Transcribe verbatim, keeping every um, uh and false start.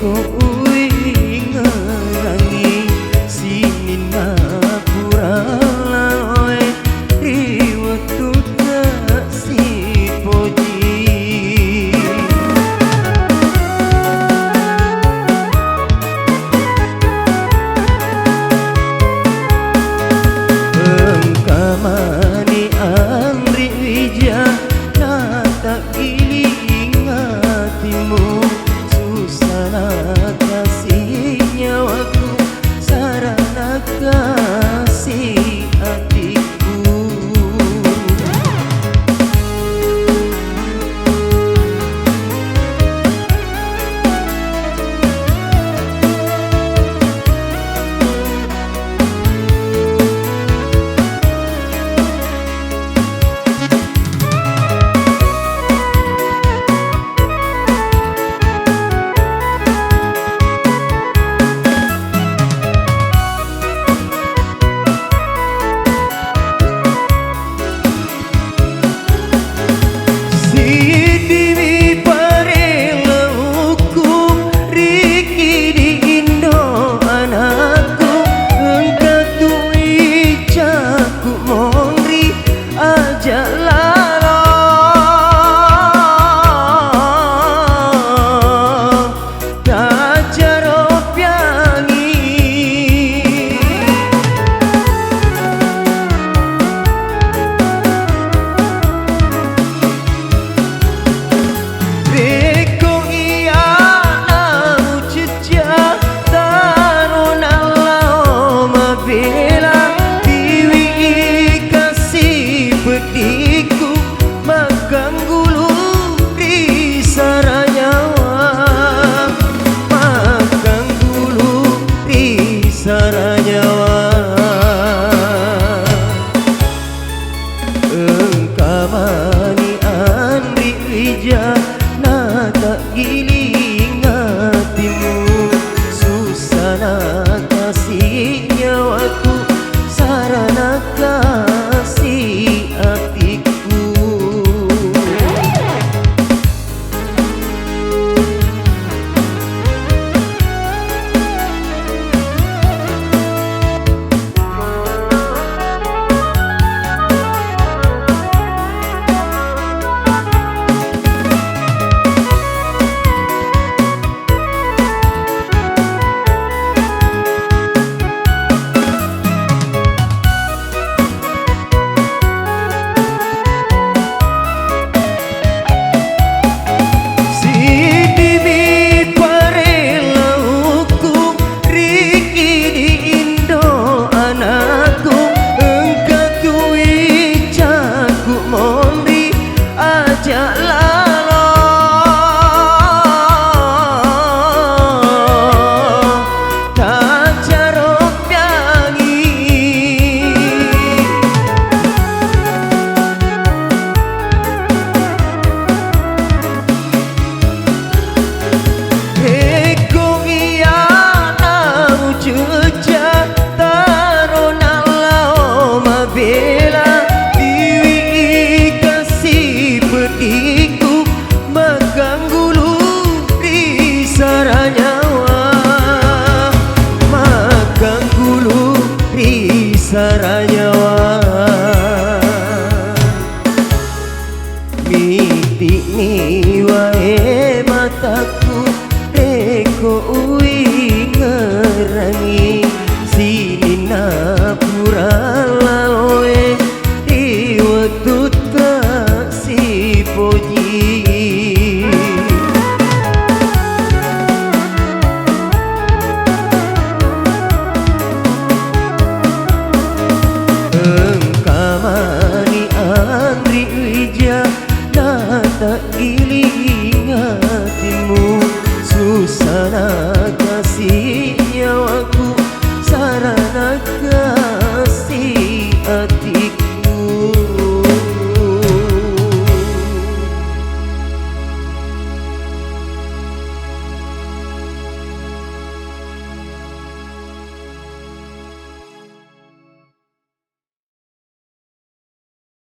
Uwingerangi sininna pura laloe ri wettu tasipoji. Engka mani anri wija, nataggiling atimu, susana kasi nyawaku, sarana kasi atiku. Siddiwi parellau hukum, riki di indo anakku, engka tui caku monri aja lalo. Tajaropiangi. Rekko iyana mucecca, tarona lao mabela, tiwi kasi peddiku, makkanggulu ri saranyawa, makkanggulu ri saranyawa. Engka mani anri wija, nataggiling atimu, susana kasi nyawaku, sarana kasi atiku. Siddiwi parellau hukum, riki di indo anakku, engka tui caku monri aja lalo. Tajaropiangi. Rekko iyana mucecca, tarona lao mabela, tiwi kasi peddiku, makkanggulu ri saranyawa, makkanggulu ri saranyawa. Miti'ni wae matakku, rekko uwingerangi sininna pura laloe ri wettutta sipoji. Engka mani anri wija, nataggiling atimu, susana